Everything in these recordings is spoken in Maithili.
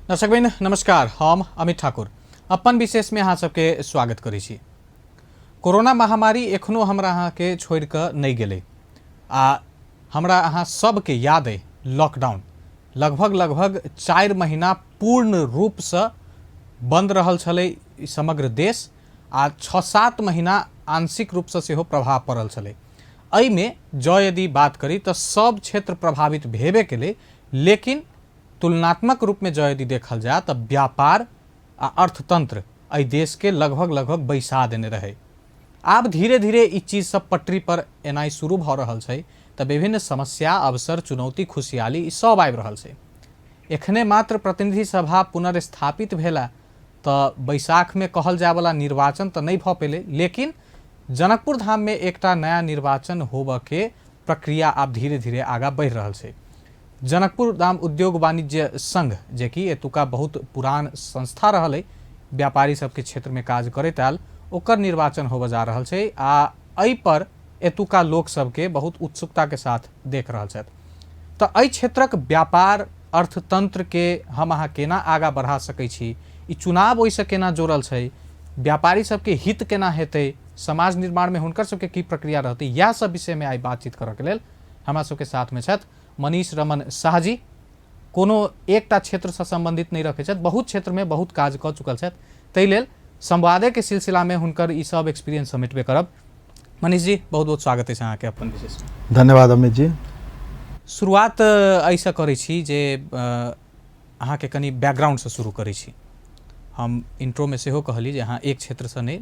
दर्शकबिन नमस्कार, हम अमित ठाकुर अपन विशेष में अहाँ सबके स्वागत करै छी। कोरोना महामारी एखनो हमरा अहाँके छोड़ि कऽ नहि गेलै आ हमरा अहाँ सबके याद अइ लॉकडाउन लगभग लगभग 4 महीना पूर्ण रूपसँ बंद रहल छलै समग्र देश आ 6-7 महीना आंशिक रूपसँ सेहो प्रभाव पड़ल छलै। एहिमे जँ यदि बात करी तऽ सब क्षेत्र प्रभावित भेबे केलै, लेकिन तुलनात्मक रूपमे जँ यदि देखल जाय तऽ व्यापार आ अर्थतंत्र एहि देशके लगभग लगभग बैसा देने रहै। आब धीरे धीरे ई चीज सब पटरी पर एनाइ शुरू भऽ रहल छै तऽ विभिन्न समस्या, अवसर, चुनौती, खुशहाली ई सब आबि रहल छै। एखने मात्र प्रतिनिधि सभा पुनर्स्थापित भेला तऽ बैसाखमे कहल जायवला निर्वाचन तऽ नहि भऽ पेलै, लेकिन जनकपुर धाममे एकटा नया निर्वाचन होबऽके प्रक्रिया आब धीरे धीरे आगाँ बढ़ि रहल छै। जनकपुर धाम उद्योग वाणिज्य संघ जेकि एतुका बहुत पुरान संस्था रहल अइ, व्यापारी सबके क्षेत्रमे काज करैत आयल, ओकर निर्वाचन होबऽ जा रहल छै आ एहि पर एतुका लोक सबके बहुत उत्सुकताके साथ देख रहल छथि। तऽ एहि क्षेत्रक व्यापार अर्थतंत्रके हम अहाँ केना आगाँ बढ़ा सकै छी, ई चुनाव ओहिसँ केना जोड़ल छै, व्यापारी सबके हित केना हेतै, समाज निर्माणमे हुनकर सबके की प्रक्रिया रहतै, इएह सब विषयमे आइ बातचीत करऽके लेल हमरा सबके साथमे छथि मनीष रमन शाह जी। कोनो एकटा क्षेत्रसँ सम्बन्धित नहि रखै छथि, बहुत क्षेत्रमे बहुत काज कऽ चुकल छथि, ताहि लेल संवादेके सिलसिलामे हुनकर ई सब एक्सपीरियंस समेटबे करब। मनीष जी, बहुत बहुत स्वागत अछि अहाँके अपन विशेष। धन्यवाद अमित जी। शुरुआत एहिसँ करै छी जे अहाँके कनि बैकग्राउंडसँ शुरू करै छी। हम इंट्रोमे सेहो कहली जे अहाँ एक क्षेत्रसँ नहि,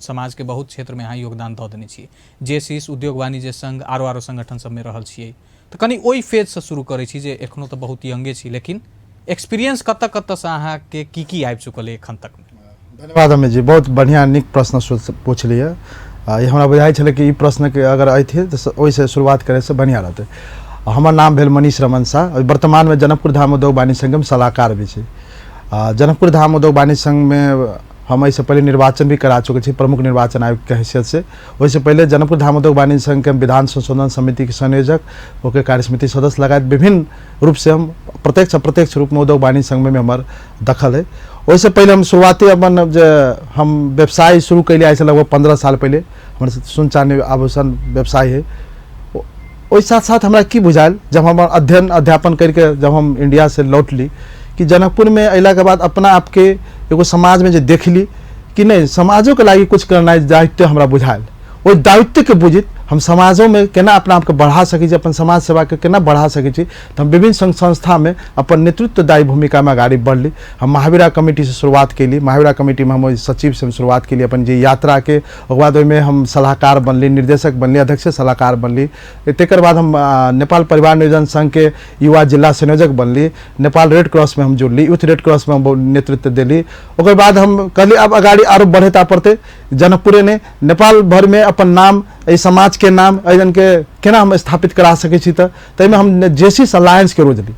समाजके बहुत क्षेत्रमे अहाँ योगदान दऽ देने छियै। जेसिस, उद्योग वाणिज्य संघ, आरो आरो संगठन सबमे रहल छियै, तऽ कनि ओहि फेजसँ शुरू करै छी जे एखनो तऽ बहुत यंगे छी, लेकिन एक्सपीरियंस कतऽ कतऽसँ अहाँके की की आबि चुकल अइ एखन तक। धन्यवाद अमित जी, बहुत बढ़िआँ नीक प्रश्न पूछलियै। ई हमरा बुझाइ छलै कि ई प्रश्नके अगर अयथिन तऽ ओहिसँ शुरुआत करैसँ बढ़िआँ रहतै। हमर नाम भेल मनीष रमन शाह, वर्तमानमे जनकपुर धाम उद्योग वाणिज्य संघमे सलाहकार भी छी। जनकपुर धाम उद्योग वाणिज्य संघमे हम एहिसँ पहिले निर्वाचन भी करा चुकल छी प्रमुख निर्वाचन आयुक्तके हैसियतसँ। ओहिसँ पहिले जनकपुर धाम उद्योग वाणिज्य संघके विधान संशोधन समितिके संयोजक, ओकर कार्यसमिति सदस्य लगायत विभिन्न रूपसँ हम प्रत्यक्ष अप्रत्यक्ष रूपमे उद्योग वाणिज्य संघमे हमर दखल है। ओहिसँ पहिले हम शुरुआती अपन जे हम व्यवसाय शुरू कैली आइसँ लगभग 15 साल पहिले, हमर सुन चानी आभूषण व्यवसाय है। ओहि साथ साथ हमरा की बुझायल जब हम अध्ययन अध्यापन करके जब हम इंडिया से लौटली कि जनकपुरमे अयलाके बाद अपना आपके एगो समाजमे जे देखली कि नहि समाजोके लागि कुछ करनाइ दायित्व हमरा बुझायल। ओहि दायित्वके बुझित हम समाजोमे केना अपना आपके बढ़ा सकै छी, अपन समाज सेवाके केना बढ़ा सकै छी, तऽ हम विभिन्न संघ संस्थामे अपन नेतृत्वदायी भूमिकामे अगाडि बढ़ली। हम महावीरा कमिटीसँ शुरुआत केली। महावीरा कमिटीमे हम ओहि सचिवसँ हम शुरुआत केली अपन जे यात्राके, ओकर बाद ओहिमे हम सलाहकार बनली, निर्देशक बनली, अध्यक्ष सलाहकार बनली। तकर बाद हम नेपाल परिवार नियोजन संघके युवा जिला संयोजक बनली, नेपाल रेड क्रॉसमे हम जुड़ली, यूथ रेड क्रॉसमे हम नेतृत्व देली। ओकर बाद हम कहली अब अगाडि आरो बढ़ेता पड़तै, जनकपुरे नहि नेपाल भरिमे अपन नाम, एहि समाजके नाम एहिजनके केना हम स्थापित करा सकै छी। तऽ ताहिमे हम जेसिस अलायंसके रोजली,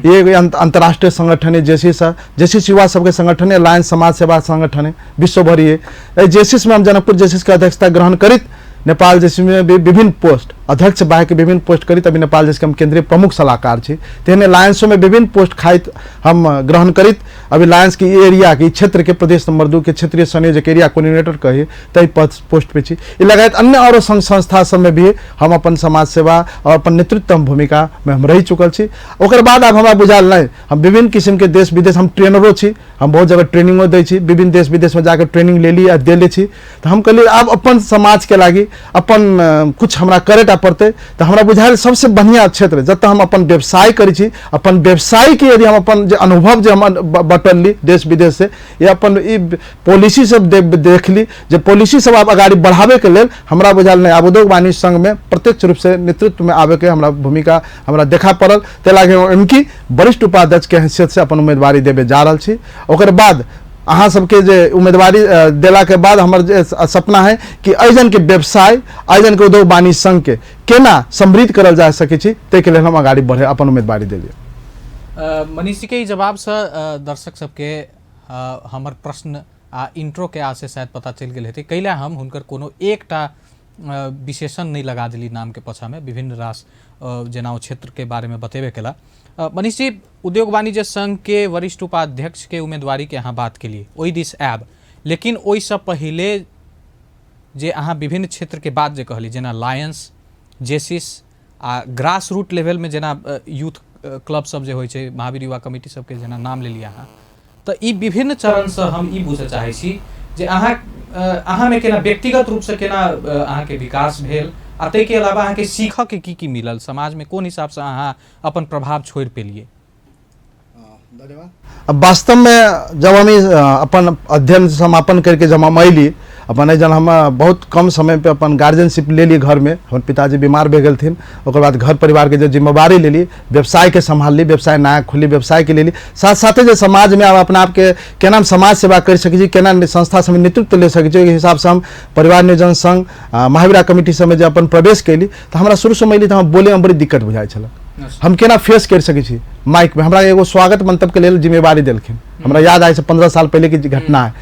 ये अंतर्राष्ट्रीय संगठन है जेसिस, जेसिस युवा सबके संगठन है, अलायंस समाज सेवा संगठन है विश्वभरि है। एहि जेसिस में हम जनकपुर जेसिस के अध्यक्षता ग्रहण करित नेपाल जेसिस में भी विभिन्न पोस्ट अध्यक्ष बाहेक विभिन्न पोस्ट करित अभी नेपाल जेसिस के हम केंद्रीय प्रमुख सलाहकार छी। तेहने अलायंसो में विभिन्न पोस्ट खाइत हम ग्रहण करित अभी अलायंस के एरिया के क्षेत्र के प्रदेश नंबर 2 के क्षेत्रीय संयोजक एरिया कोऑर्डिनेटर कही तै पद पोस्ट पे छी। ई लगायत अन्य औरो संघ संस्था सब में भी हम अपन समाज सेवा और अपन नेतृत्व भूमिका में हम रहि चुकल छी। ओकर बाद आब हमरा बुझायल नहि, हम विभिन्न किसिम के देश विदेश हम ट्रेनरो छी, हम बहुत जगह ट्रेनिंगो दै छी, विभिन्न देश विदेश में जाके ट्रेनिंग लेली आ देले छी। तऽ हम कहलियै आब अपन समाज के लागि अपन कुछ हमरा करेटा पड़तै। तऽ हमरा बुझायल सबसे बढ़िया क्षेत्र जतऽ हम अपन व्यवसाय करै छी, अपन व्यवसाय के यदि हम अपन जे अनुभव जे हम बटली देश विदेश से, या अपन ई पॉलिसी सब देखली जे पॉलिसी सब आब अगाडि बढ़ावे के लेल हमरा बुझायल नहि आब उद्योग वाणिज्य संघ में प्रत्यक्ष रूप से नेतृत्व में आबे के हमरा भूमिका हमरा देखा पड़ल। ताहि लागि हम एमकी वरिष्ठ उपाध्यक्ष के हैसियत से अपन उम्मीदवारी देवे जा रहल छी। ओकर बाद अहाँ सबके जे उम्मीदवारी देला के बाद हमर जे सपना है कि एहिजन के व्यवसाय, एहिजन के उद्योग वाणिज्य संघ के केना समृद्ध करल जा सकै छी, ताहि के लेल हम अगाडि बढ़े अपन उम्मीदवारी देलियै। मनीष जी के ई जवाब से दर्शक सबके हमर प्रश्न आ इंट्रो के आशय शायद पता चलि गेल हेतै। कैला हम हुनकर कोनो एकटा विशेषण नहि लगा देली नामके पाछामे, विभिन्न रास जेना ओ क्षेत्रके बारेमे बतेबे केला। मनीष जी, उद्योग वाणिज्य संघ के वरिष्ठ उपाध्यक्ष के उम्मीदवारी के अहाँ बात केलिए, ओहि दिस आयब, लेकिन ओहिसँ पहिले जे अहाँ विभिन्न क्षेत्रके बात जे कहली, जेना लायंस, जेसिस आ ग्रास रूट लेवलमे जेना यूथ क्लब सब जे होइ छै, महावीर युवा कमिटी सबके जेना नाम लेलियै अहाँ, तऽ ई विभिन्न चरणसँ हम ई बुझऽ चाहै छी जे अहाँमे केना व्यक्तिगत रूपसँ केना अहाँके विकास भेल, आ ताहिके अलावा अहाँके सीखऽके की की मिलल, समाजमे कोन हिसाबसँ अहाँ अपन प्रभाव छोड़ि पेलियै? धन्यवाद। अब वास्तवमे जब हम अपन अध्ययन समापन करके जब हम अयली अपन एहि जन, हम बहुत कम समय पे अपन गार्जियनशिप लेली। घरमे हमर पिताजी बीमार भए गेलथिन, ओकर बाद घर परिवारके जे जिम्मेवारी लेली, व्यवसायके सम्हारली, व्यवसाय नया खोली, व्यवसायके लेली, साथ साथे जे समाजमे आब अपना आपके केना हम समाज सेवा करि सकै छी, केना संस्था सबमे नेतृत्व ले सकै छी, ओहि हिसाबसँ हम परिवार नियोजन संघ, महावीरा कमिटी सबमे जे अपन प्रवेश कयली, तऽ हमरा शुरू शुरूमे अयली तऽ हमरा बोलैमे बड़ी दिक्कत बुझाइ छलै, हम केना फेस करि सकै छी माइकमे। हमरा एगो स्वागत मंतव्यके लेल जिम्मेवारी देलखिन, हमरा याद आइ से 15 साल पहले के घटना है,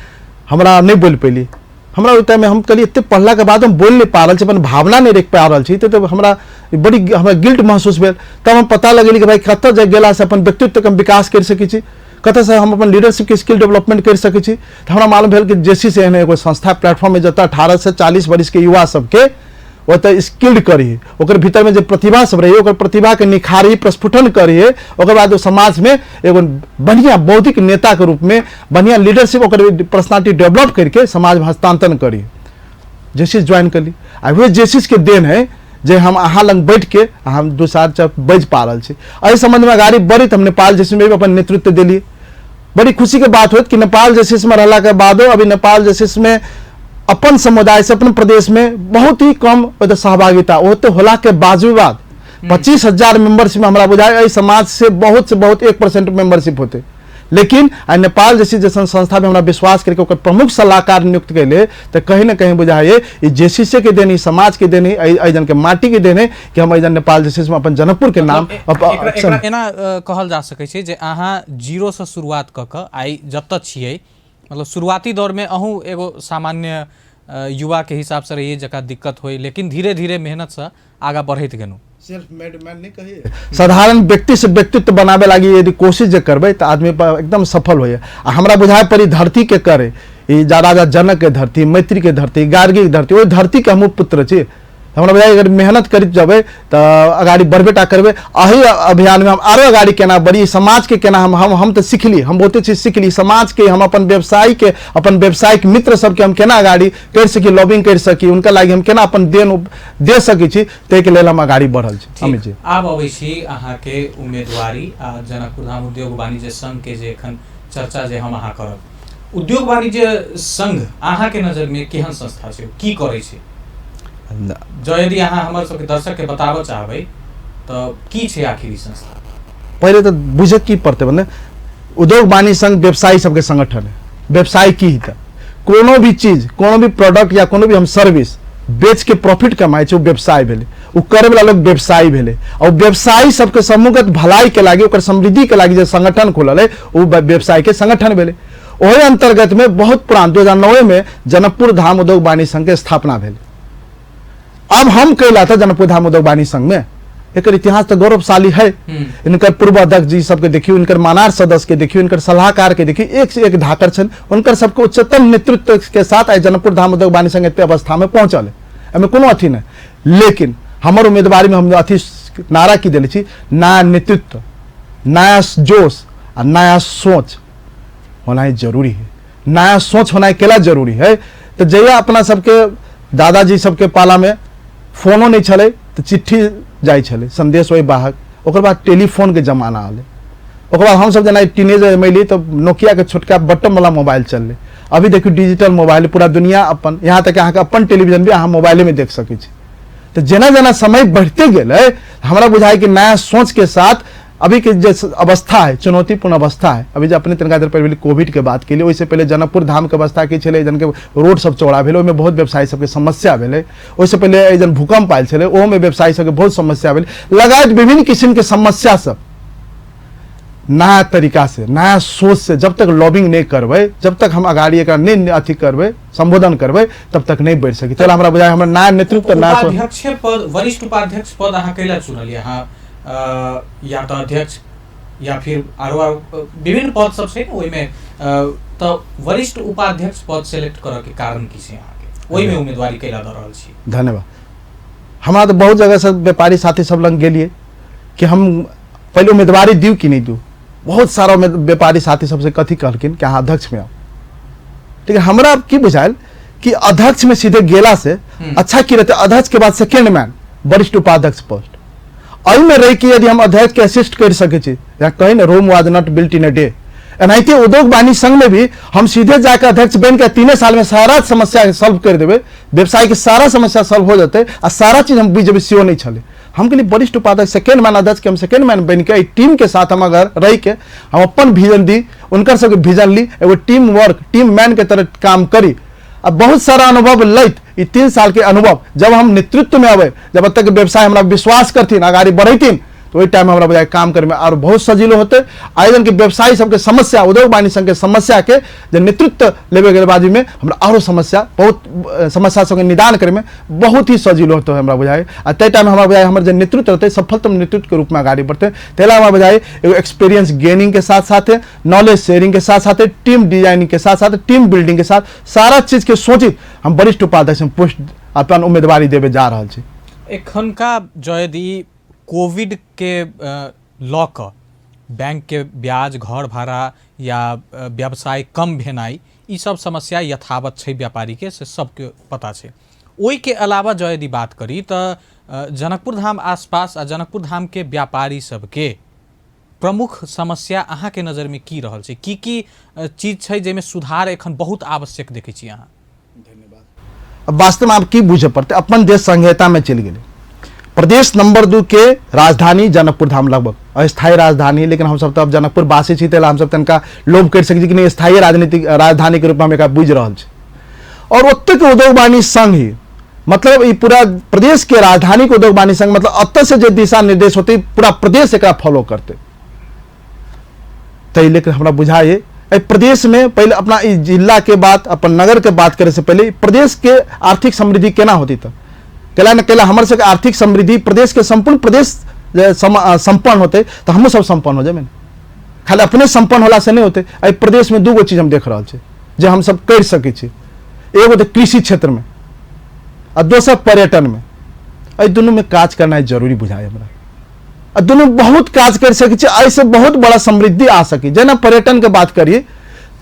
हमरा नहि बोलि पैली। हमरा ओहि टाइममे हम कहलियै, एते पढ़लाके बाद हम बोलि नहि पा रहल छी, अपन भावना नहि रखि पा रहल छी, तऽ हमरा बड़ी हमरा गिल्ट महसूस भेल। तब हम पता लगेली कि भाई कतऽ जे गेलासँ अपन व्यक्तित्वके हम विकास करि सकै छी, कतऽसँ हम अपन लीडरशिपके स्किल डेवलपमेंट करि सकै छी। तऽ हमरा मालूम भेल कि जेसी से एहन एगो संस्था प्लेटफॉर्म है जतऽ 18 से 40 वर्षके युवा सबके ओतऽ स्किल्ड करी, ओकर भीतरमे जे प्रतिभा सब रही ओकर प्रतिभाके निखारी, प्रस्फुटन करी, ओकर बाद ओ समाजमे एगो बढ़िया बौद्धिक नेताके रूपमे बढ़िया लीडरशिप ओकर पर्सनालिटी डेवलप करके समाजमे हस्तांतरण करी। जेसिस ज्वाइन करली आ वह जेसिस के देन है जे हम अहाँ लग बैठ के हम दू चार चप बाजि पा रहल छी। एहि संबंधमे अगाड़ी बढ़ी तऽ हम नेपाल जेसिसमे भी अपन नेतृत्व देलियै। बड़ी खुशी के बात होत कि नेपाल जेसिसमे रहला के बादो अभी नेपाल जेसिसमे अपन समुदाय से अपन प्रदेश में बहुत ही कम ओतऽ सहभागिता ओते होला के बावजूद 25,000 मेंबरशिप हमरा बुझाय एहि समाज से बहुत 1% मेंबरशिप होते, लेकिन आ नेपाल जैसी जैसन संस्था में हमरा विश्वास करके ओकर प्रमुख सलाहकार नियुक्त कैले, तऽ कहीं ना कहीं बुझाइए ई जेसीसी के देन, ई समाज के देन, एहि जन के माटी के देन है कि हम एहि जन नेपाल जेसीसी में अपन जनकपुर के नाम एकरा एना कहल जा सकै छै जे अहाँ जीरोसँ शुरुआत कऽ कऽ आइ जतऽ छियै, मतलब शुरुआती दौरमे अहूँ एगो सामान्य युवाके हिसाबसँ रहियै जकरा दिक्कत होइ, लेकिन धीरे धीरे मेहनतसँ आगाँ बढ़ैत गेलहुँ। सेल्फ मेड मैन नहीं कहिए, साधारण व्यक्ति से व्यक्तित्व बनावे लागी यदि कोशिश जे करबै तऽ आदमी एकदम सफल होइए। आ हमरा बुझाय पड़ी धरती के करे, ई राजा जनक के धरती, मैत्री के धरती, गार्गी के धरती, ओहि धरती के हमहूँ पुत्र छी। हमरा बुझाय अगर मेहनत करैत जेबै तऽ अगाड़ी बढ़बे टा करबै। एहि अभियानमे हम आरो अगाड़ी केना बढ़ी, समाजके केना हम हम हम तऽ सिखली, हम बहुते चीज सिखली, समाजके हम अपन व्यवसायके अपन व्यवसायिक मित्र सबके हम केना अगाड़ी करि सकी, लॉबिंग करि सकी, हुनका लागि हम केना अपन देन दे सकै छी, ताहिके लेल हम अगाड़ी बढ़ल छी। अमित जी, आब अबै छी अहाँके उम्मीदवारी आ जनकपुर धाम उद्योग वाणिज्य संघ के जे एखन चर्चा जे हम अहाँ करब। उद्योग वाणिज्य संघ अहाँके नजरमे केहन संस्था छै, की करै छै? जँ यदि अहाँ हमर सबके दर्शक के बताबऽ चाहबै तऽ की छै आखिर ई संस्था? पहिले तऽ बुझे की पड़तै, मने उद्योग वाणिज्य संघ व्यवसायी सबके संगठन है। व्यवसाय की ही तऽ कोनो भी चीज, कोनो भी प्रोडक्ट या कोनो भी हम सर्विस बेच के प्रॉफिट कमाइ छै, ओ व्यवसाय भेलै, ओ करे वाला लोग व्यवसायी भेलै। और व्यवसायी सबके समूहगत भलाई के लागी, ओकर समृद्धि के लागी जे संगठन खोलल है ओ व्यवसाय के संगठन भेलै। ओहि अंतर्गत में बहुत पुरान 2009 में जनकपुर धाम उद्योग वाणिज्य संघ के स्थापना भेल। अब हम कैला था जनकपुर धाम उद्योग वाणिज्य संघ में, एकर इतिहास तो गौरवशाली है। इनकर पूर्व अध्यक्ष जी सबके देखियो, इनकर मानार सदस्य के देखियो, इनकर सलाहकार के देखियो, एक से एक धाकर छन, उनकर सबके उच्चतम नेतृत्व के साथ आइ जनकपुर धाम उद्योग वाणिज्य संघ एते अवस्था में पहुंचल है, एहिमे कोनो अथी नहीं। लेकिन हमर उम्मीदवारी में हम अथी नारा की देले छी, नया नेतृत्व, नया जोश आ नया सोच होना ही जरूरी है। नया सोच होना केला जरूरी है, तो जहिया अपना सबके दादाजी सबके पाला में फोनो नहीं छलै तऽ चिट्ठी जाइ छलै, संदेश वही वाहक, ओकर बाद टेलीफोन के जमाना आलै, ओकर बाद हमसब जेना टीनेज में अयली तऽ नोकिया के छोटका बटन वाला मोबाइल चललै। अभी देखियौ डिजिटल मोबाइल पूरा दुनिया अपन, यहाँ तक अहाँके अपन टेलीविजन भी अहाँ मोबाइले में देख सकै छी। तऽ जेना जेना समय बढ़ते गेलै हमरा बुझाइ कि नया सोच के साथ अभी के जे अवस्था है, चुनौतीपूर्ण अवस्था है। अभी जे अपने तनिका देर पहिले कोविड के बात केलियै, ओहिसँ पहिले जनकपुर धाम के अवस्था की छलै, जनके रोड सब चौड़ा भेलै, ओहिमे बहुत व्यवसायी सबके समस्या भेलै। ओहिसँ पहिले एहि जन भूकंप आयल छलै, ओहोमे व्यवसायी सबके बहुत समस्या भेलै। लगायत विभिन्न किसिमके समस्या सब नया तरीका से, नया सोच से जब तक लॉबिंग नहीं करबै, जब तक हम अगाड़ी एकरा नहीं अथी करबै, संबोधन करबै, तब तक नहीं बढ़ि सकी। ताहि हमरा बुझाय हमरा नया नेतृत्व, नया उपाध्यक्ष पद, वरिष्ठ उपाध्यक्ष पद अहाँ कैला चुनलियै? अहाँ या तऽ अध्यक्ष या फिर आरो विभिन्न पद सब छै ने ओहिमे, तऽ वरिष्ठ उपाध्यक्ष पद सेलेक्ट करऽ के कारण की छै अहाँके? ओहिमे उम्मीदवारी कैला दऽ रहल छी? धन्यवाद। हमरा तऽ बहुत जगह से व्यापारी साथी सब लग गेलियै कि हम पहिले उम्मीदवारी दियौ कि नहीं दियौ। बहुत सारा व्यापारी साथी सबसे कथी कहलखिन कि अहाँ अध्यक्ष में आउ। लेकिन हमरा की बुझायल कि अध्यक्ष में सीधे गेला से अच्छा की रहते, अध्यक्ष के बाद सेकेंड मैन वरिष्ठ उपाध्यक्ष पोस्ट, एहिमे रहि के यदि हम अध्यक्ष के असिस्ट कर सकै छी, या कही ने Rome was not built in a day, एनाहिते उद्योग वाणिज्य संघ में भी हम सीधे जाके अध्यक्ष बन के 3 साल में सारा समस्या सॉल्व कर देबै, व्यवसाय के सारा समस्या सॉल्व हो जेतै आ सारा चीज हम बुझि जेबै, सेहो नहीं छलै। हम के लिए वरिष्ठ उपाध्यक्ष सेकेंड मैन अध्यक्ष के हम सेकेंड मैन बन के टीम के साथ हम अगर रह के हम अपन विजन दी, उनकर सबके विजन ली, एगो टीम वर्क टीम मैन के तरह काम करी आ बहुत सारा अनुभव लैत ई 3 साल के अनुभव जब हम नेतृत्व में अबै, जब तक व्यवसाय हमरा विश्वास करथिन, अगाड़ी बढ़ेथिन, तो ओहि टाइम हमरा बुझाय काम करे में आर बहुत सजीलो होते। आयोजन के व्यवसायी सबके समस्या, उद्योग वाणिज्य संघ के समस्या के जे नेतृत्व लेवे के बाद में हमरा आरो समस्या, बहुत समस्या सबके निदान करे में बहुत ही सजीलो होते हमरा बुझाय। आ ताहि टाइम हमरा बुझाय हमर जे नेतृत्व रहते सफलतम नेतृत्व के रूप में अगाड़ी बढ़ते। ताहि हमरा बुझाय एगो एक्सपीरियंस गेनिंग के साथ साथ, नॉलेज शेयरिंग के साथ साथ, टीम डिजाइनिंग के साथ साथ, टीम बिल्डिंग के साथ सारा चीज के सोचित हम वरिष्ठ उपाध्यक्ष में पोस्ट अपन उम्मीदवारी देवे जा रहल छी। एखनका जँ यदि कोविड के लऽ कऽ बैंक के ब्याज, घर भाड़ा या व्यवसाय कम भेनाइ, ई सब समस्या यथावत छै व्यापारी के, से सबके पता छै। ओहिके अलावा जँ यदि बात करी तऽ जनकपुर धाम आसपास आ जनकपुर धाम के व्यापारी सबके प्रमुख समस्या अहाँके नजरमे की रहल छै? की की चीज छै जाहिमे सुधार एखन बहुत आवश्यक देखै छी अहाँ? धन्यवाद। अब वास्तव में आप की बुझे पड़ते, अपन देश संघीयता में चलि गेलै। प्रदेश नंबर 2 के राजधानी जनकपुर धाम लगभग अस्थायी राजधानी, लेकिन हम सब तो अब जनकपुर वासी छी, ताहि हम सब तनिका लोभ कर सकै छी कि नहीं स्थायी राजनीतिक राजधानी के रूप में हम एकरा बुझि रहल छी। और ओतेक उद्योग वाणिज्य संघ ही मतलब ई पूरा प्रदेश के राजधानी के उद्योग वाणिज्य संघ, मतलब अतः से जे दिशा निर्देश होते पूरा प्रदेश एकरा फॉलो करते। ताहि लेकर हमरा बुझाइए एहि प्रदेश में पहले अपना ई जिला के बात, अपन नगर के बात करे से पहले प्रदेश के आर्थिक समृद्धि केना होती, तो कैला न कैला हमर सबके आर्थिक समृद्धि प्रदेश के संपूर्ण प्रदेश संपन्न होते तो हमहूँ सब संपन्न हो जाए। खाली अपने संपन्न होला से नहीं होते। एहि प्रदेश में 2 चीज हम देख रहल छी जे हम सब कर सकै छी, एगो तो कृषि क्षेत्र में आ दोसर पर्यटन में। एहि दुनू में काज करनाइ जरूरी बुझाय हमरा। आ दुनू बहुत काज कर सकै छी, एहिसँ बहुत बड़ा समृद्धि आ सकी। जेना पर्यटन के बात करिए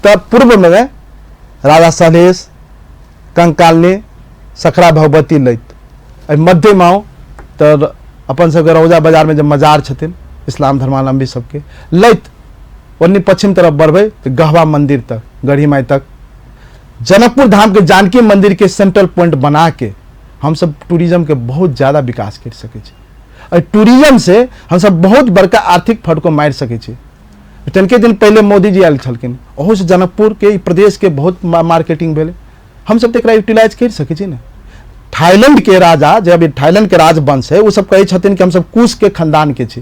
तऽ पूर्व में राजा सलहेश, कंकालनी, सखरा भगवती लैत, एहि मध्यमे आउ तऽ अपन सबके रौजा बाजार में जे मजार छथिन इस्लाम धर्मावलंबी सबके लैत, ओन्नी पश्चिम तरफ बढ़बै तऽ गहवा मंदिर तक, गढ़ी माई तक, जनकपुर धाम के जानकी मंदिर के सेंट्रल पॉइंट बना के हम सब टूरिज्म के बहुत ज़्यादा विकास कर सकै छी। एहि टूरिज्म से हम सब बहुत बड़का आर्थिक फटको मारि सकै छी। तनिके दिन पहले मोदी जी आयल छलखिन, ओहू से जनकपुर के प्रदेश के बहुत मार्केटिंग भेलै। हम सब तऽ एकरा यूटिलाइज कर सकै छी ने। थाईलैंड के राजा जे अभी थाईलैंड के राजवंश है, ओ सब कहै छथिन कि हम सब कुश के खानदान के छी,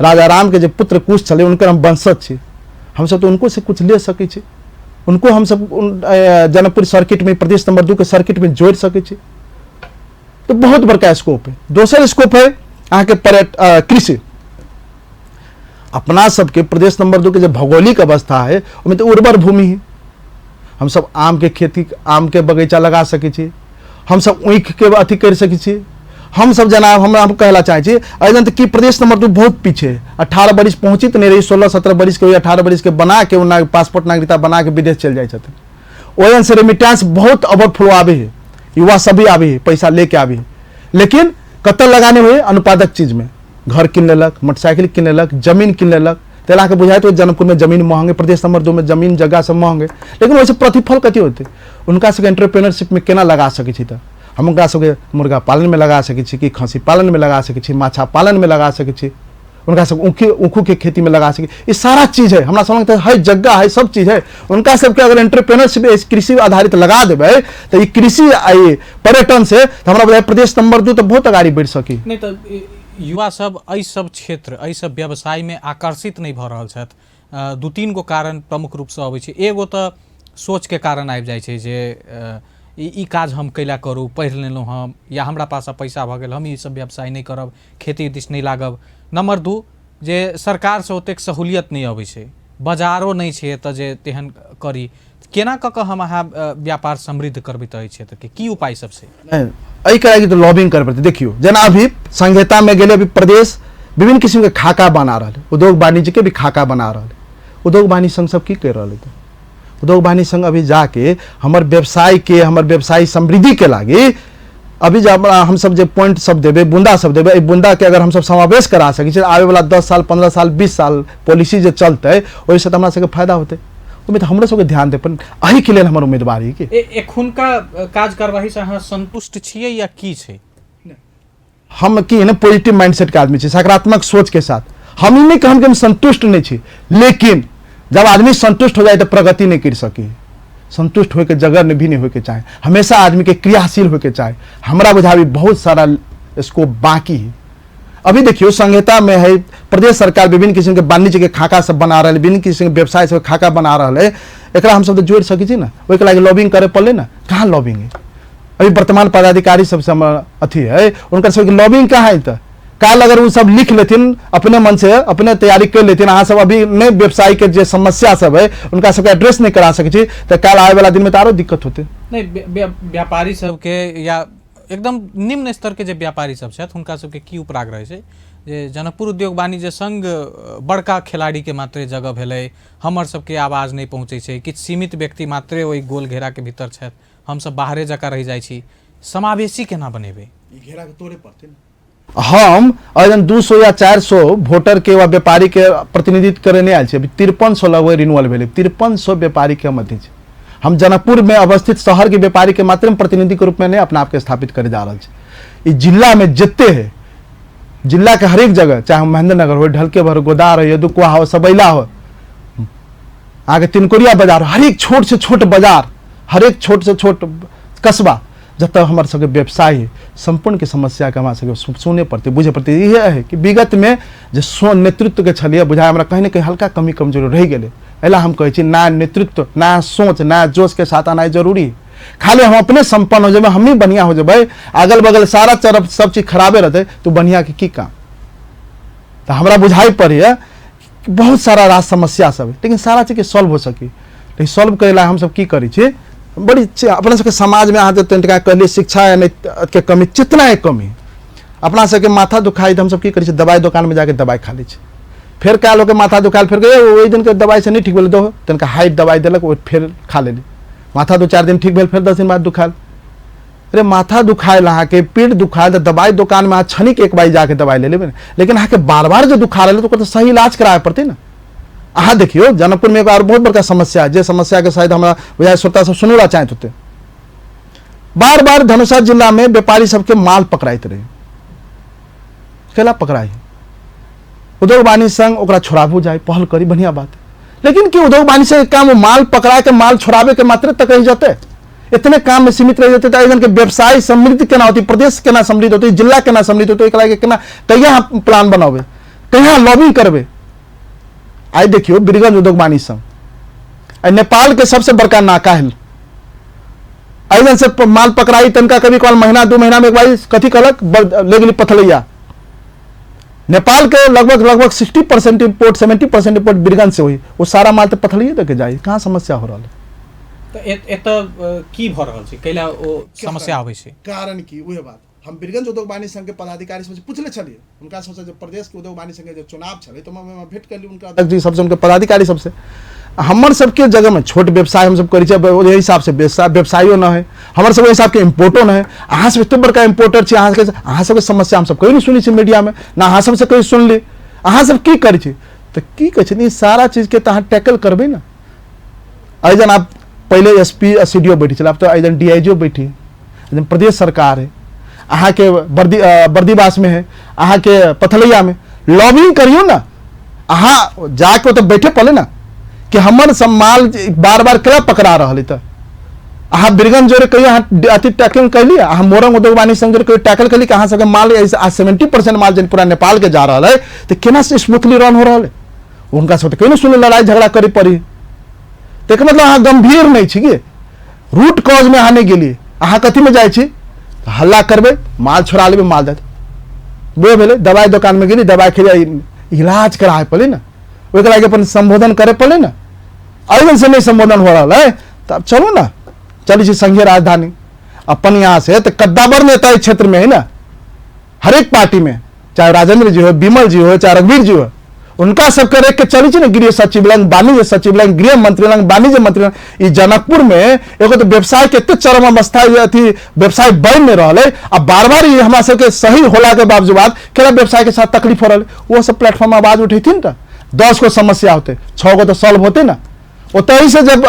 राजा राम के जे पुत्र कुश छलै उनकर हम वंशज छी। हम सब तो उनको से कुछ ले सकै छी, उनको हम सब जनकपुर सर्किट में प्रदेश नंबर 2 के सर्किट में जोड़ि सकै छी। तो बहुत बड़का स्कोप है। दोसर स्कोप है अहाँके कृषि। अपना सबके प्रदेश नंबर 2 के जे भौगोलिक अवस्था है ओहिमे तऽ उर्वर भूमि है। हम सब आम के खेती, आम के बगीचा लगा सकै छी, हम सब ऊख के अथी कर सकै छी। हम सब जना हमरा हम कहला चाहै छी एहिजन तऽ की प्रदेश नंबर 2 बहुत पीछे है। 18 बरिस पहुँची तऽ नहि रही, 16-17 बरिस के 18 बरिस के बना के ओ पासपोर्ट नागरिकता बना के विदेश चलि जाइ छथिन। ओहन से रेमिटेंस बहुत ओवरफ्लो आबै है, युवा सब भी आबै है, पैसा लेके आबै है, लेकिन कतऽ लगाने हुए अनुपादक चीज में, घर किन लेलक, मोटरसाइकिल किन लेलक, जमीन किन लेलक। ताहि लए कऽ बुझाइत होइत जनकपुर में जमीन महंगे, प्रदेश नंबर 2 में जमीन जगह सब महंगे, लेकिन ओहिसँ प्रतिफल कथी होतै? हुनका सबके एंटरप्रेन्योरशिप में केना लगा सकै छी? तऽ हम हुनका सबके मुर्गा पालन में लगा सकै छी कि खस्सी पालन में लगा सकै छी, माछा पालन में लगा सकै छी, हुनका सब ऊखू के खेती में लगा सकै। ई सारा चीज है हमरा सब है, जगह है, सब चीज है। उनका सबके अगर एंटरप्रेन्योरशिप कृषि आधारित लगा देबै तऽ ई कृषि आ ई पर्यटन से तऽ हमरा बुझाइ प्रदेश नंबर 2 तऽ बहुत अगाड़ी बढ़ि सकी। नहीं तऽ युवा सब एहि सब क्षेत्र, एहि सब व्यवसायमे आकर्षित नहि भऽ रहल छथि? 2-3 गो कारण प्रमुख रूपसँ अबै छै। एगो तऽ सोचके कारण आबि जाइ छै जे ई काज हम कैला करू, पढ़ि लेलहुँ हम, या हमरा पास आब पैसा भऽ गेल, हम ई सब व्यवसाय नहि करब, खेती दिस नहि लागब। नंबर 2 जे सरकारसँ ओतेक सहूलियत नहि अबै छै, बाजारो नहि छै एतऽ जे तेहन करी। केना कऽ कऽ हम अहाँ व्यापार समृद्ध करबै तऽ एहि क्षेत्रके की उपाय सब छै? नहि, एहिके लागि तऽ लॉबिंग करे पड़तै। देखियौ जेना अभी संहिता में गेलै, अभी प्रदेश विभिन्न किस्म के खाका बना रहल है, उद्योग वाणिज्य के भी खाका बना रहल है। उद्योग वाणिज्य संघ सब की कर रहल है? तऽ उद्योग वाणिज्य संघ अभी जाके हमर व्यवसाय के, हमर व्यवसाय समृद्धि के लागी अभी जे हम सब जे पॉइंट सब देबै, बूंदा सब देबै, एहि बूंदा के अगर हम सब समावेश करा सकै छी, आबे वाला 10 साल 15 साल 20 साल पॉलिसी जे चलतै ओहिसँ तऽ हमरा सबके फायदा होतै। ओहिमे तऽ हमरो सबके ध्यान दे पड़तै। एहिके लेल हमर उम्मीदवारी के एखुनका काज कार्यवाही से अहाँ संतुष्ट छियै या की छै? हम की है ना, पॉजिटिव माइंडसेट के आदमी छी, सकारात्मक सोच के साथ। हम ई नहीं कहम कि हम संतुष्ट नहीं छी, लेकिन जब आदमी संतुष्ट हो जाए तो प्रगति नहीं कर सकी। संतुष्ट होके जगह भी नहीं होके चाहे, हमेशा आदमी के क्रियाशील होके चाहे। हमरा बुझाबी बहुत सारा स्कोप बाकी है। अभी देखियो संहिता में है, प्रदेश सरकार विभिन्न किस्म के वाणिज्य के खाका सब बना रहा है, विभिन्न किस्म के व्यवसाय सब खाका बना रहा है। एकरा हम सब तो जोड़ सकै छी ना, ओहिके लागि लॉबिंग करे पड़ले ना। कहाँ लॉबिंग है? अभी वर्तमान पदाधिकारी सबसे हमर अथी है, उनकर सबके लॉबिंग कहाँ है? तो काल अगर वो सब लिख लेथिन अपने मन से, अपने तैयारी कर लेथिन, अहाँ सब अभी नहीं व्यवसाय के जे समस्या सब है उनका सबके एड्रेस नहीं करा सकै छी, तो काल आए वाला दिन में तो आरो दिक्कत होते। नहीं, व्यापारी सबके या एकदम निम्न स्तर के जे व्यापारी सब छथि हुनका सबके की उपराग रहै छै जे जनकपुर उद्योग वाणिज्य संघ बड़का खिलाड़ी के मात्रे जगह भेलै, हमर सबके आवाज नहीं पहुँचै छै, किछु सीमित व्यक्ति मात्रे ओहि गोल घेरा के भीतर छथि, हमसब बाहरे जकाँ रहि जाइ छी, समावेशी केना बनेबै? ई घेरा के तोड़े पड़तै ने। हम अगर 200 या 400 वोटर के वा व्यापारी के प्रतिनिधित्व करे नहीं आयल छी, अभी 5300 लगभग रिन्यूअल भेलै, 5300 व्यापारी के हम अथी छी। हम जनकपुर में अवस्थित शहर के व्यापारी के मात्र प्रतिनिधि के रूप में नहीं अपना आप के स्थापित करे जा रहा छी। ई जिला में जते है, जिला के हरेक जगह, चाहे महेंद्र नगर हो, ढलकेभर हो, गोदार हो, यदुकुआ हो, सबैला हो, आगे तिनकोरिया बाजार हो, हरेक छोट से छोट बाजार, हरेक छोट से छोट कस्बा जतऽ हमर सबके व्यवसाय है, सम्पूर्ण के समस्या के हमरा सबके सुने पड़तै, बुझे पड़तै। इएह है कि विगत में जे स्व नेतृत्व के छलियै, बुझाय हमरा कहीं ने कहीं हल्का कमी कमजोरी रहि गेलै। एहि हम कहै छी नया नेतृत्व, नया सोच, नया जोश के साथ आनाइ जरूरी है। खाली हम अपने संपन्न हो जेबै, हमही बढ़िया हो जेबै, अगल बगल सारा तरफ सब चीज खराबे रहतै तो बढ़िया के की काम? तो हमरा बुझाइ पड़ैए बहुत सारा रास समस्या सब है, लेकिन सारा चीज के सॉल्व हो सकी। लेकिन सॉल्व करे ला हम सब की करै छी? बड़ी अपना सबके समाज में अहाँ जे तनिका कहलियै शिक्षा या नहीं के कमी, चेतना के कमी, अपना सबके माथा दुखाइ तऽ हमसब की करै छी? दवाइ दोकान में जाके दवाइ खा लै छी। फेर काल्हि होके माथा दुखायल, फेर कहियै, ओहि दिनके दवाइ से नहीं ठीक भेलै, दहो तनिका हाइट दवाइ देलक, ओ फेर खा लेली, माथा 2-4 दिन ठीक भेल, फेर 10 दिन बाद दुखायल। अरे माथा दुखायल अहाँके, पीठ दुखायल तऽ दवाइ दोकान में अहाँ क्षणिक एक बार जाके दवाइ ले लेबै ने, लेकिन अहाँके बार बार जे दुखा रहलै तऽ ओकर तऽ सही इलाज कराबे पड़तै ने। अहाँ देखियौ जनकपुर में एगो आर बहुत बड़का समस्या है, जे समस्या के शायद हमरा बुझाइ श्रोता सब सुनू ला चाहैत होतै। बार बार धनुषा जिला में व्यापारी सबके माल पकड़ाइत रहे, केला पकड़ाइ? उद्योग वाणिज्य संघ ओकरा छोड़ाबू जाए, पहल करी, बढ़िया बात, लेकिन कि उद्योग वाणिज्य संघ के काम माल पकड़ा के माल छोड़ाबे के मात्र तक रह जाते, इतने काम में सीमित रह जाते, तो के व्यवसाय समृद्ध केना होती, प्रदेश केना समृद्ध होती, जिला केना समृद्ध होती, एकरा के केना कहिया प्लान बनाबे, कहिया लॉबिंग करबे? आइ देखियौ बीरगंज उद्योग वाणिज्य संघ आइ नेपाल के सबसे बड़का नाका है, एहिजन से माल पकड़ाई तनका कभी कभार महीना 2 महीना में एक बार कथी कहलक ले गेली पथलैया। नेपाल के लगभग लगभग 60% इम्पोर्ट, 70% इम्पोर्ट बीरगंज से हुई, वो सारा माल तो पथलैये दके जाए। कहाँ समस्या हो रहा है? तऽ एतऽ की भऽ रहल छै, कैला ओ समस्या आबै छै? कारण की उहे बात हम बीरगंज उद्योग वाणिज्य संघ के पदाधिकारी सबसे पूछले छलियै, हुनका सबसे जब प्रदेश के उद्योग वाणिज्य संघ के जब चुनाव छलै तऽ हम भेंट करली हुनका अध्यक्ष जी सबसे, उनके पदाधिकारी सबसे। हमर सबके जगह में छोट व्यवसाय हम सब करै छियै, ओहि हिसाब से व्यवसायो न है, हमर सब हिसाब के इम्पोर्टो न है। अहाँ सब एते बड़का इम्पोर्टर छी, अहाँ सबके समस्या हम सब कहियो नहीं सुनै छी मीडिया में, ना अहाँ सबसे कहियो सुनली। अहाँ सब की करै छी? तऽ की कहै छै, ई सारा चीज के तऽ अहाँ टैकल करबै ने। एहिजन आब पहिले एस पी आ सी डी ओ बैठे छलै, आब तऽ एहिजन डी I जी ओ बैठी, एहिजन प्रदेश सरकार है, अहाँके बर्दीवास में है, अहाँके पथलैया में लॉबिंग करियौ ने, अहाँ जाके ओतऽ बैठे पड़ले ने कि हमर सब माल बार बार केना पकड़ा रहल है। तऽ अहाँ बिरगंज जोड़े कहियो अहाँ अथी टैकलिंग कैली? अहाँ मोरंग उद्योग वाणिज्य संघ जोड़े कहियो टैकल कैली कि अहाँ सबके माल 70% माल जन पूरा नेपाल के जा रहल है तो केना से स्मूथली रन हो रहल है? हुनका सब कहियो सुन लड़ाई झगड़ा करे पड़ी। तो एकर मतलब अहाँ गंभीर नहीं छी कि रूट कॉज में अहाँ नहीं गेलिए। अहाँ कथी में जाइ छी? हल्ला करबै, माल छोड़ा लेबै, माल जात वो भेलै। दवाई दोकान में गेली, दवाई खेलिए, इलाज कराए पड़े ना, ओहिके लागि अपन संबोधन करे पड़े ना। एहि से नहीं संबोधन हो रहा है तब चलू ना, चली छी संघीय राजधानी अपन यहाँ से तो कद्दावर नेता इस क्षेत्र में है ना, हरेक पार्टी में, चाहे राजेंद्र जी हो, विमल जी हो, चाहे रघुवीर जी हो, उनका सबके रख के चली छी ना गृह सचिव लंग, वाणिज्य सचिव लंग, गृह मंत्री लंग, वाणिज्य मंत्री लंग। ई जनकपुर में एगो तो व्यवसाय के एते चरम अवस्था है, अथी व्यवसाय बढ़ नहीं रहा है, आ बार बार ये हमरा सबके सही होला के बावजूद केना व्यवसाय के साथ तकलीफ हो रहा है, वो सब प्लेटफॉर्म आवाज उठेथिन त 10 गो समस्या होते, 6 गो तो सॉल्व होते ना। ओतहि से जब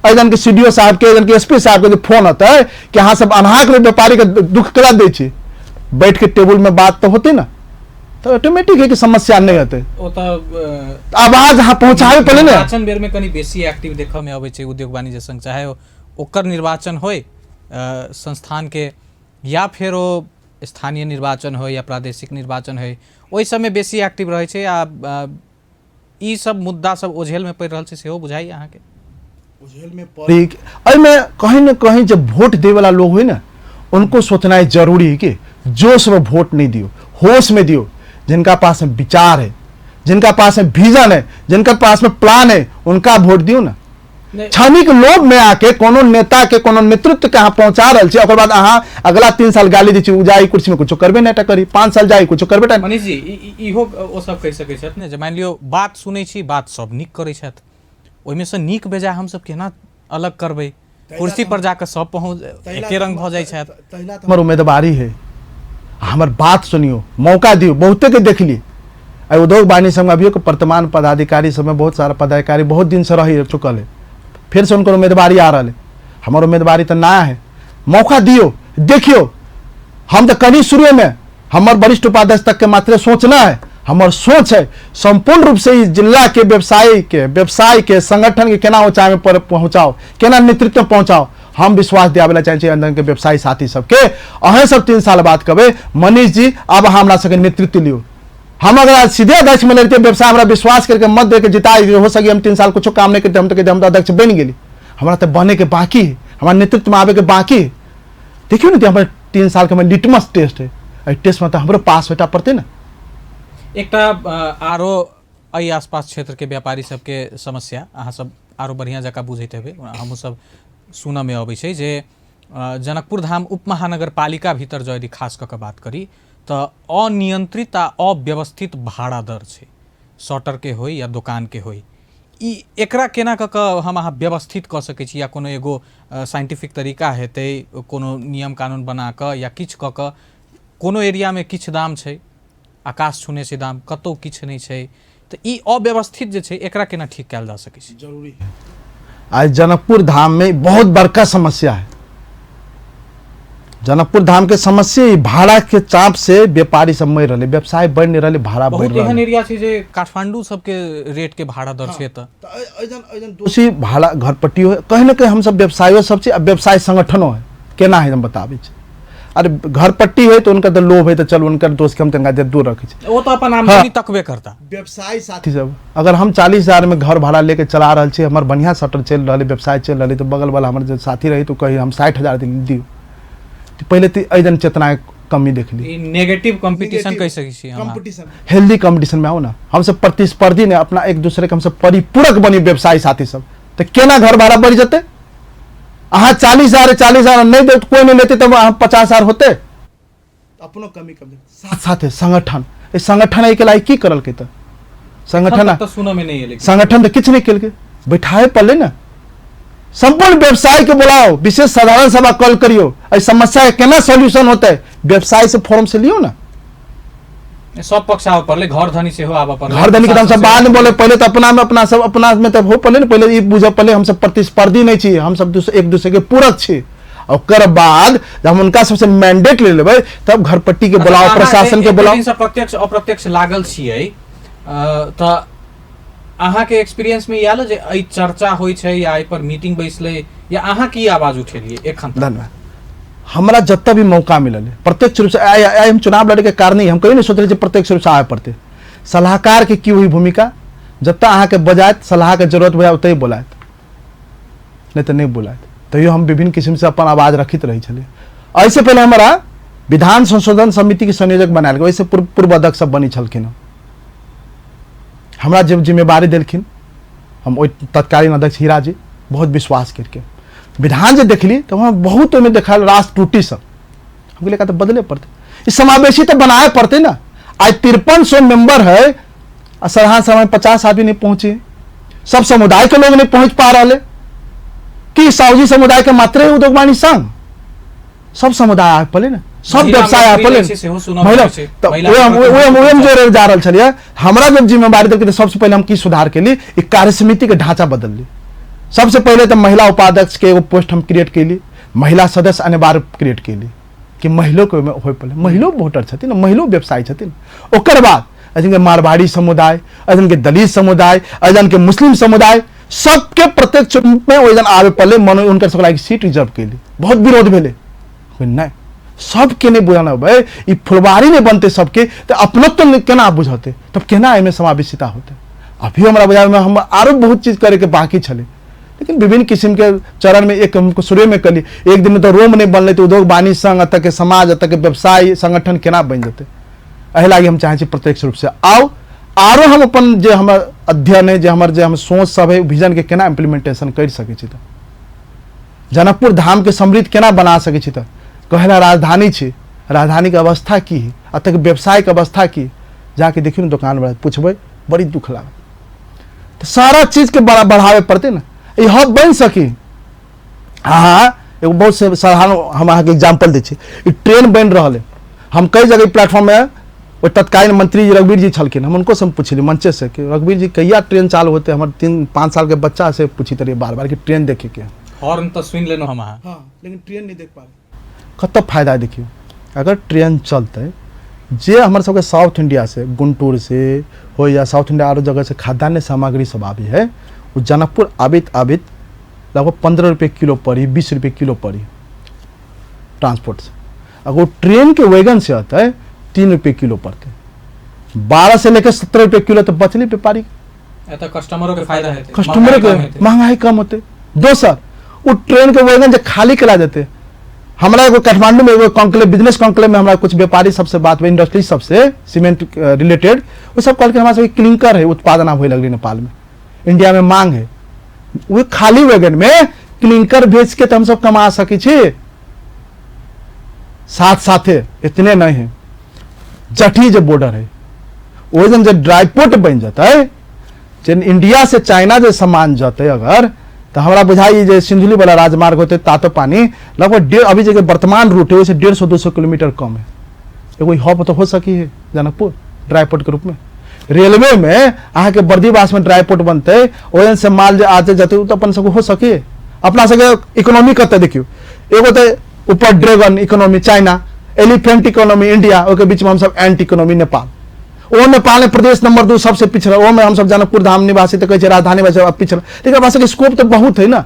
एजन के सी डी ओ साहब के, एजन के एस पी साहब के जो फोन होता है कि अहाँ सब अनहाक में व्यापारी के दुख करा दै छी, बैठ के टेबुल में बात तो होते ना, तो ऑटोमेटिक है कि समस्या नहीं होते। ओ तो आवाज अहाँ पहुंचाबे पड़े ना। निर्वाचन बेर में कनी बेसी एक्टिव देखऽ में अबै छै उद्योग वाणिज्य संघ, चाहे ओकर निर्वाचन होय संस्थान के या फेर ओ स्थानीय निर्वाचन होय या प्रादेशिक निर्वाचन होय, ओहि सबमे बेसी एक्टिव रहै छै। आ ई सब मुद्दा सब ओझेल में पड़ि रहल छै सेहो बुझाइए अहाँके? ओझेल में पड़ी एहिमे कहीं न कहीं जब वोट दे वाला लोग हुए ना, उनको सोचना जरूरी है कि जोश में वोट नहीं दियो, होश में दियो। जिनका पास में विचार है, जिनका पास में विजन है, जिनका पास में प्लान है, उनका वोट दियो ना। क्षणिक लोभ में आके कोनो नेता के कोनो नेतृत्व के अहाँ पहुंचा रहल छी, ओकर बाद अहाँ अगला 3 साल गाली दै छी, उ जाई कुर्सी में कुछो करबे नहीं करी, 5 साल जाई कुछो करबे। मनीष जी, इहो ओ सब कहि सकै छथि ने जे मानि लियौ बात सुनै छी, बात सब नीक करै छथि, ओहिमे से नीक बेजाय हमसब केना अलग करबै? कुर्सी पर जाके सब पहुँच एके रंग भऽ जाइ छथि। हमर उम्मीदवारी है, हमर बात सुनियो, मौका दियो, बहुते के देखली। उद्योग वाणिज्य संघ अभियो के वर्तमान पदाधिकारी सब में बहुत सारा पदाधिकारी बहुत दिन से रह चुकल है, फिर से उनकर उम्मीदवारी आ रहा है, हमार उम्मीदवारी तो ना है। मौका दियो, देखियो। हम तो कनी शुरू में हमार वरिष्ठ उपाध्यक्ष तक के मात्र सोचना है, हमार सोच है संपूर्ण रूप से इस जिला के व्यवसाय के संगठन के केना ऊंचाई में पहुंचाओ, केना नेतृत्व में पहुंचाओ। हम विश्वास दियाबे ला चाहे छी अंदर के व्यवसायी साथी सबके, अहें सब 3 साल बाद कहबे मनीष जी अब हमरा सबके नेतृत्व लियो। हम अगर आज सीधे अध्यक्ष में लेते व्यवसाय हमरा विश्वास करके मत दे के जिताई हो सके, हम 3 साल कुछ काम नहीं करते, हम तो कहते हम तो अध्यक्ष बन गेली, हमरा तो बने के बाकी है, हमारा नेतृत्व में आवे के बाकी है। देखियो ना, हमारे 3 साल के हमारे लिटमस टेस्ट है, एहि टेस्ट में तो हमरो पास होता पड़ते ना। एकटा आरो एहि आसपास क्षेत्र के व्यापारी सबके समस्या अहाँ सब आरो बढ़िया जकाँ बुझैत हेबै, हमहूँ सब सुनऽ में अबै छै जे जनकपुर धाम उप महानगरपालिका भीतर जँ यदि खास कऽ के बात करी तऽ अनियंत्रित आ अव्यवस्थित भाड़ा दर छै, शटर के होय या दोकान के होय, ई एकरा केना कऽ कऽ हम अहाँ व्यवस्थित कऽ सकै छी या कोनो एगो साइंटिफिक तरीका हेतै, कोनो नियम कानून बना कऽ या किछु कऽ कऽ? कोनो एरियामे किछु दाम छै, आकाश छूने छै दाम, कतहु किछु नहि छै, तऽ ई अव्यवस्थित जे छै एकरा केना ठीक कयल जा सकै छै? जरूरी है। आज जनकपुर धाम में बहुत बड़का समस्या है। जनकपुर धाम के समस्या ई भाड़ा के चाप से व्यापारी सब मरि रहलै, व्यवसाय बढ़ि नहि रहलै, भाड़ा बढ़ि बहुत रहलै। एहन एरिया छै जे काठमांडू सबके रेट के भाड़ा दर छै तऽ दोषी भाड़ा घरपट्टी हो, कहीं ना कहीं हमसब व्यवसायो सब छी आ व्यवसाय संगठनो है, केना है हम बताबै छी। अरे घरपट्टी है तो उनका तो लोभ है, तो चल उनकर दोष के हम तनिका देर दूर रखे छी। ओ तो अपन आमदनी तकबे करता। व्यवसाय साथी सब अगर हम 40,000 में घर भाड़ा लेके चला रहल छी, हमर बढ़िया शटर चलि रहल है, व्यवसाय चलि रहल है, तो बगल वाला हमर जे साथी रही तो कही हम 60,000 दियौ। तो पहले तो एहि चेतना कमी देखली। ई नेगेटिव कंपटीशन कहि सकै छी हम। हेल्दी कंपटीशन में आओ ना, हम सब प्रतिस्पर्धी ने अपना एक दूसरे के हम सब परिपूरक बनी व्यवसायी साथी सब, तो केना घर भाड़ा बढ़ि जेतै? अहाँ 40,000 40,000 नहीं दे, कोई नहीं लेते तब अहाँ 50,000 होते। अपनो कमी कम साथ साथ संगठन, ए संगठन एहि के लागि की करलकै? तऽ संगठन तऽ सुनऽ में नहीं एलै। संगठन तऽ किछु नहीं केलकै, बैठाए पड़लै ने। संपूर्ण व्यवसाय के बुलाओ, विशेष साधारण सभा कॉल करियो, एहि समस्या के केना सॉल्यूशन होतै व्यवसाय से फोरम से लियो ना। सब पक्ष आबऽ पड़लै, घर धनी सेहो आबऽ पड़लै। घर धनी के तऽ हमसब बाद में बोले, पहले तऽ अपना में अपना सब अपना में तऽ हो पड़लै ने, पहले ई बुझऽ पड़लै हमसब प्रतिस्पर्धी नहीं छी, हमसब एक दूसरे के पूरक छी। ओकर बाद जब हम उनका सबसे मैंडेट ले लेबै तब घरपट्टी के बुलाओ, प्रशासन के बुलाओ। प्रत्यक्ष अप्रत्यक्ष लागल छियै तऽ अहाँके एक्सपीरियंस में ई आयल जे एहि चर्चा होइ छै या एहि पर मीटिंग बैसलै या अहाँ की आवाज उठेलियै एखन तक? धन्यवाद। हमरा जतऽ भी मौका मिलल है प्रत्यक्ष रूप से आइ आइ हम चुनाव लड़े के कारण ही हम कहियो नहीं सोचले जे प्रत्यक्ष रूप से आबे पड़ते। सलाहकार के की हुई भूमिका, जतऽ अहाँके बजायत सलाह के जरूरत बुझाय ओतहि बोलायत, नहीं तो नहीं बोलायत। तैयो हम विभिन्न किस्म से अपन आवाज रखित रहे छलियै। एहिसँ पहिले हमरा विधान संशोधन समिति के संयोजक बनायल गेल, ओहिसँ पूर्व अध्यक्ष सब बनी छलखिन हँ। हमरा जब जिम्मेवारी देलखिन हम ओहि तत्कालीन अध्यक्ष हीरा जी बहुत विश्वास करके विधान जे देखली तो वहाँ बहुत ओहिमे देखल रास त्रुटि सब, हम कहलियै एकरा तऽ बदले पड़तै, ई समावेशी तऽ बनाए पड़तै ने। आइ 5300 मेंबर है आ साधारण समय 50 आदमी नहीं पहुँचे, सब समुदाय के लोग नहीं पहुँच पा रहा है कि साहूजी समुदाय के मात्रे उद्योग वाणिज्य संघ, सब समुदाय आबि पड़ले ने, सब महिला व्यवसाय आबि मंत्री पड़ले जे छै सेहो सुनब महिला होइ छै। तऽ महिला ओहि हम के ओहि हम ओहि हम प्रति जोड़े जा रहल छलियै। हमरा जब जिम्मेवारी देलकै तऽ सबसे पहिले हम की सुधार केली, ई कार्य समिति के ढांचा बदलली। सबसे पहिले तऽ महिला उपाध्यक्ष के एगो पोस्ट हम क्रिएट केली, महिला सदस्य अनिवार्य क्रिएट केली कि महिलो के ओहिमे होय पड़लै, महिलो वोटर छथिन, महिलो व्यवसायी छथिन। ओकर बाद अजन के मारवाड़ी समुदाय, अजन के दलित समुदाय, अजन के मुस्लिम समुदाय, सबके प्रत्यक्ष रूप में ओहि दिन आबे पड़लै। मनो हुनकर सबके लागि सीट रिजर्व केली, बहुत विरोध भेलै, नहि सबके नहि बुझाना भाई ई फुलवारी नहि बनतै सबके तऽ अपनत्व नहि केना बुझतै, तब केना एहिमे समावेशिता होतै। अभी हमरा बुझाबैमे हम आरो बहुत चीज करैके बाकी छलै, लेकिन विभिन्न किसिम के चरण में एक हमको शुरू में कली, एक दिन में तो रोम नहीं बनलै तऽ उद्योग वाणिज्य संघ एतऽ के समाज एतऽ के व्यवसाय संगठन केना बनि जेतै। एहि लागि हम चाहै छी प्रत्यक्ष रूप से आउ, आरो हम अपन जे हमर अध्ययन है, जे हमर जे हम सोच सब है, विजन के केना इम्प्लीमेंटेशन करि सकै छी, तऽ जनकपुर धाम के समृद्ध केना बना सकै छी। तऽ कहला राजधानी छी, राजधानी के अवस्था की है, एतऽ के व्यवसाय के अवस्था की, जाके देखियौ ने दोकान वाला पूछबै बड़ी दुख लागत। तऽ सारा चीज के बढ़ावे पड़तै ने, ई हब बनि सकी। हाँ एगो बहुत साधारण हम अहाँके एग्जाम्पल दै छी, ई ट्रेन बनि रहल है, हम कई जगह प्लेटफॉर्म में ओ तत्कालीन मंत्री जी रघुवीर जी छलखिन, हम उनको से हम पूछली मंचे से कि रघुवीर जी कहिया ट्रेन चालू होते, हमर 3-5 साल के बच्चा से पूछित रहिए बार बार कि ट्रेन देखे के। हॉर्न तऽ सुनि लेलहुँ हम अहाँ। हाँ, लेकिन ट्रेन नहीं देख पा रहे। कतऽ फायदा देखियौ, अगर ट्रेन चलतै जे हमर सबके साउथ इंडिया से गुंटूर से हो या साउथ इंडिया आरो जगह से खाद्यान्न सामग्री सब आबै है, ओ जनकपुर आबैत आबैत लगभग 15 रुपये किलो पड़ी, 20 रुपये किलो पड़ी ट्रांसपोर्ट से। अगर वो ट्रेन के वैगन से अतै 3 रुपये किलो पड़तै, 12 से लेकर 17 रुपये किलो तो बचले व्यापारी। एतऽ कस्टमरो के फायदा हेतै, कस्टमर के महंगाई कम हेतै। महंगाई कम होते। दोसर वो ट्रेन के वैगन जे खाली करा देते, हमरा एगो काठमांडू में एगो कॉन्क्लेव, बिजनेस कॉन्क्लेव में हमरा कुछ व्यापारी सबसे बात भेल, इंडस्ट्री सबसे सीमेंट रिलेटेड, वो सब कहलखिन हमरा सबके क्लिंकर है उत्पादन आब होए लगलै नेपाल में, इंडिया में मांग है, वो खाली वैगन में क्लिंकर बेच के तो हम सब कमा सकै छी। साथ साथे इतने नहीं है, जठी जे बॉर्डर है ओहि दिन जे ड्राईपोर्ट बनि जेतै, जे इंडिया से चाइना जे सामान जतै अगर, तऽ हमरा बुझाइ जे सिंधुली वाला राजमार्ग होतै तातो पानी लगभग डेढ़, अभी जे वर्तमान रूट है ओहिसँ 150-200 किलोमीटर कम है। एगो हब तऽ हो सकी है जनकपुर ड्राईपोर्ट के रूप में। रेलवे में अहाँके बर्दीवास में ड्राईपोर्ट बनतै, ओहि से माल जे आते जतै ओ तऽ अपन सबके हो सकी। अपना सबके इकोनॉमी कतऽ देखियौ, एगो तऽ ऊपर dragon economy China, elephant economy India, ओहिके बीच में हमसब एंट इकोनॉमी नेपाल। ओ नेपाल में प्रदेश नंबर 2 सबसे पिछड़ा, ओमे हमसब जनकपुर धाम निवासी तऽ कहै छियै राजधानी वासी पिछड़ा, लेकिन अपना सबके स्कोप तऽ बहुत है ना।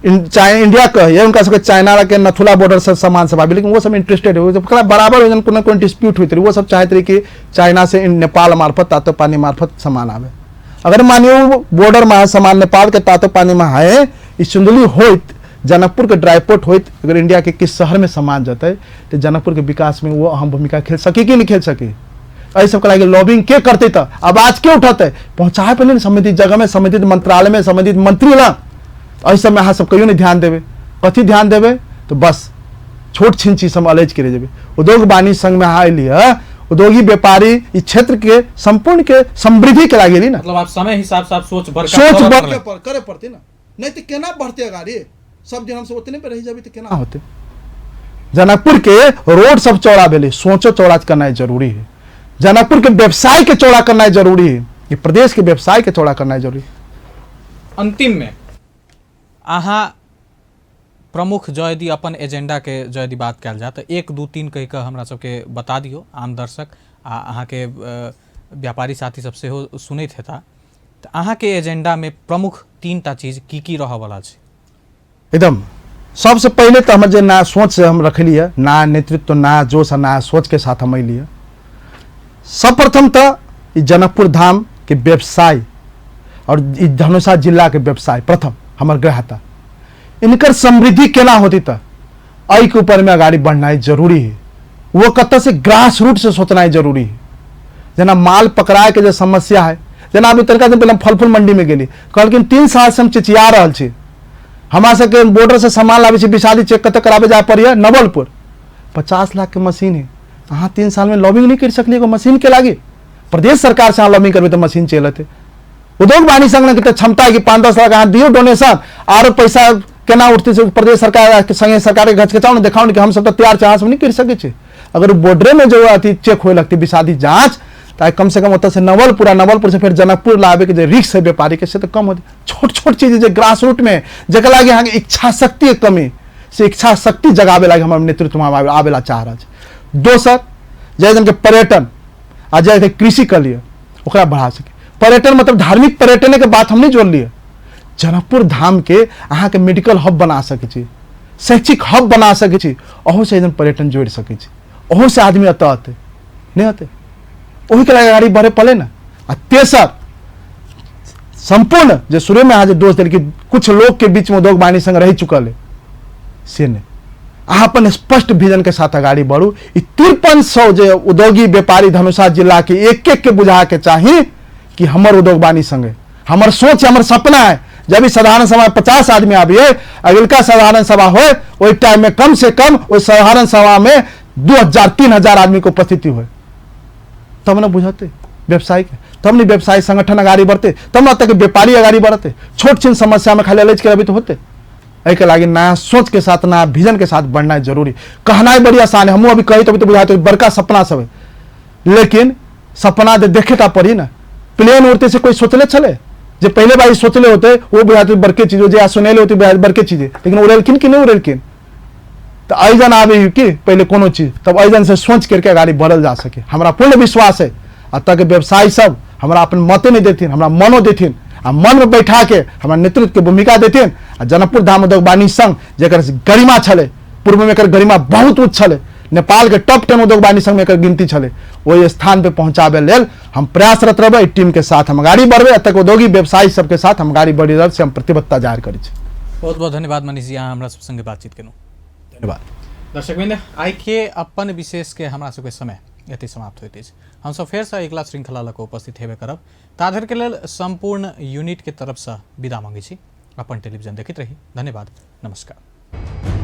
चाहे इंडिया कहिए उनका सबके चाइना के नथुला बॉर्डर से सामान सब आबे, लेकिन वो सब इंटरेस्टेड है, वो सब बराबर हो कोनो कोनो डिस्प्यूट होइत रहे, वो सब चाहते रहे कि चाइना से नेपाल मार्फत तातो पानी मार्फत सामान आबे। अगर मानियो बॉर्डर में सामान नेपाल के तातो पानी में आए, ई सिंधुली होइत जनकपुर के ड्राईपोर्ट होइत अगर इंडिया के किस शहर में सामान जतै तो जनकपुर के विकास में वो अहम भूमिका खेल सकी कि नहीं खेल सकी। एहि सबके लागि लॉबिंग के करतै, तऽ आवाज के उठतै, पहुँचाए पड़ले ने संबंधित जगह में, संबंधित मंत्रालय में, संबंधित मंत्री लग। एहि सबमे अहाँ सब कहियो नहीं ध्यान देबै, कथी ध्यान देबै तऽ बस छोट छिन चीज सब अलझ के रहि जेबै। उद्योग वाणिज्य संघ में अहाँ एलियै, उद्योगी व्यापारी ई क्षेत्र के संपूर्ण के समृद्धि के लागि एली ना। मतलब आप समय हिसाब से आप सोच बड़का सोच करऽ बड़के पड़लै। पर करे पड़तै ना, नहीं तो केना बढ़ते अगाड़ी, सब दिन हमसब ओतने पे रहि जेबै तऽ केना होतै। जनकपुर के रोड सब चौड़ा भेलै, सोचो चौड़ा करनाइ जरूरी है, जनकपुर के व्यवसाय के चौड़ा करनाइ जरूरी है, ई प्रदेश के व्यवसाय के चौड़ा करनाइ जरूरी है। अंतिम में अहाँ प्रमुख जँ यदि अपन एजेंडा के जँ यदि बात कयल जाय तऽ 1 2 3 कहि कऽ हमरा सबके बता दियौ आम दर्शक आ अहाँके व्यापारी साथी सब सेहो सुनैत हेता तऽ अहाँके एजेंडामे प्रमुख 3टा चीज की की रहऽवला छै? एकदम सबसे पहिले तऽ हमर जे नया सोच से हम रखलियै, नया नेतृत्व, नया जोश आ नया सोच के साथ हम अयलियै। सर्वप्रथम तऽ ई जनकपुर धाम के व्यवसाय और ई धनुषा जिला के व्यवसाय प्रथम हमर ग्राह्यता, इनकर समृद्धि केना होती तऽ एहि के ऊपर में अगाडि बढ़नाइ जरूरी है। वो कतऽ से ग्रास रूट से सोचनाइ जरूरी है। जेना माल पकड़ाए के जे समस्या है, जेना अभी तनिका दिन पहिले हम फल फूल मंडी में गेली, कहलखिन 3 साल से हम चिचिया रहल छी, हमरा सबके बॉर्डर से सामान लाबै छी, विषादी चेक कतऽ कराबे जाय पड़ैया, नवलपुर। 50 लाख के मशीन है, अहाँ 3 साल में लॉबिंग नहीं कर सकलियै एगो मशीन के लागी। प्रदेश सरकार से अहाँ लॉबिंग करबै तऽ मशीन चलि एतै। उद्योग वाणिज्य संघ के क्षमता है कि 5-10 लाख अहाँ दियौ डोनेशन, आरो पैसा केना उठतै से प्रदेश सरकार के संगे सरकार के घचघचाउ ने, देखाउ ने कि हम सब तऽ तैयार छी, अहाँ सब नहीं कर सकै छी। अगर बॉर्डरे में जो अथी चेक होए लगतै विषादी जांच, तऽ कम से कम ओतऽ से नवलपुर, नवलपुर से फेर जनकपुर लाबे के जे रिस्क है व्यापारी के से तऽ कम होतै। छोट छोट चीज जे ग्रास रूट में जकरा लागी अहाँके इच्छा शक्ति के कमी, से इच्छा शक्ति जगाबे लागी हमर नेतृत्व में आबे ला चाह रहल छी। दोसर जे जनके पर्यटन आ जे कृषि के लिए ओकरा बढ़ा सके। पर्यटन मतलब धार्मिक पर्यटन के बात हम नहीं जोड़लिए, जनकपुर धाम के अहाँ के मेडिकल हब बना सकै छी, शैक्षिक हब बना सकै छी, अहू से एकदम पर्यटन जोड़ि सकै छी, अहू से आदमी एतऽ अतै नहीं अतै, ओही के लागि अगाडि बढ़े पड़ले ने। आ तेसर संपूर्ण जे शुरू में अहाँ जे दोष देल कि कुछ लोग के बीच में उद्योग वाणिज्य संघ रहि चुकल है, से नहीं, अहाँ अपन स्पष्ट विजन के साथ अगाडि बढ़ू। ई 5300 जे उद्योगी व्यापारी धनुषा जिला के एक एक के बुझा के चाही कि हमर उद्योग वाणिज्य संघ है, हमर सोच हमर सपना है। जब भी साधारण सभा में 50 आदमी आबिए, अगिलका साधारण सभा होए ओहि टाइम में कम से कम ओहि साधारण सभा में 2000-3000 आदमी के उपस्थिति होए, तब ने बुझते व्यवसाय के, तब ने व्यवसाय संगठन अगाडि बढ़ते, तब ने तक व्यापारी अगाडि बढ़ते। छोट छिन समस्या में खाली अलझ के रहबै तऽ होते। एहिके लागि नया सोच के साथ नया विजन के साथ बढ़ना जरूरी। कहनाइ बड़ी आसान है, हमहूँ अभी कही तभी तो बुझाते बड़का सपना सब है, लेकिन सपना जे देखे टा पड़ी ना। प्लेन उड़ते से कोई सोचले छले, जे पहले बार सोचले होते वो बुझाते बड़के चीज, जे सुनेले होते बुझाते बड़के चीज, लेकिन उड़ेलखिन कि नहीं उड़ेलखिन। तो अइजन आबे कि पहले कोनो चीज, तब अइजन से सोच करके अगाडि बढ़ल जा सके, हमरा पूर्ण विश्वास है। आ तक व्यवसायी सब हमरा अपन मते नहीं देथिन, हमरा मनो देथिन आ मन में बैठा के हमरा नेतृत्व के भूमिका देथिन। आ जनकपुर धाम उद्योग वाणिज्य संघ जेकर गरिमा छलै, पूर्व में एकर गरिमा बहुत उच्च छलै, नेपाल के टॉप 10 उद्योग वाणिज्य संघ में एकर गिनती छलै, ओहि स्थान पे पहुंचाबे लेल हम प्रयासरत रहबै। टीम के साथ हम अगाडि बढ़बै, एतक उद्योगी व्यवसायी सबके साथ हम अगाडि बढ़ि रहल से हम प्रतिबद्धता जाहिर करै छी। बहुत बहुत धन्यवाद मनीष जी, अहाँ हमरा सब संगे बातचीत केलहुँ, धन्यवाद। दर्शकवृंद, आइ के अपन विशेष के हमरा सबके समय एतै समाप्त होइत अछि। हमसब फेरसँ अगिला श्रृंखला लऽ कऽ उपस्थित हेबे करब, ता धरिके लेल सम्पूर्ण यूनिटके तरफसँ विदा मांगै छी। अपन टेलीविजन देखैत रही। धन्यवाद, नमस्कार।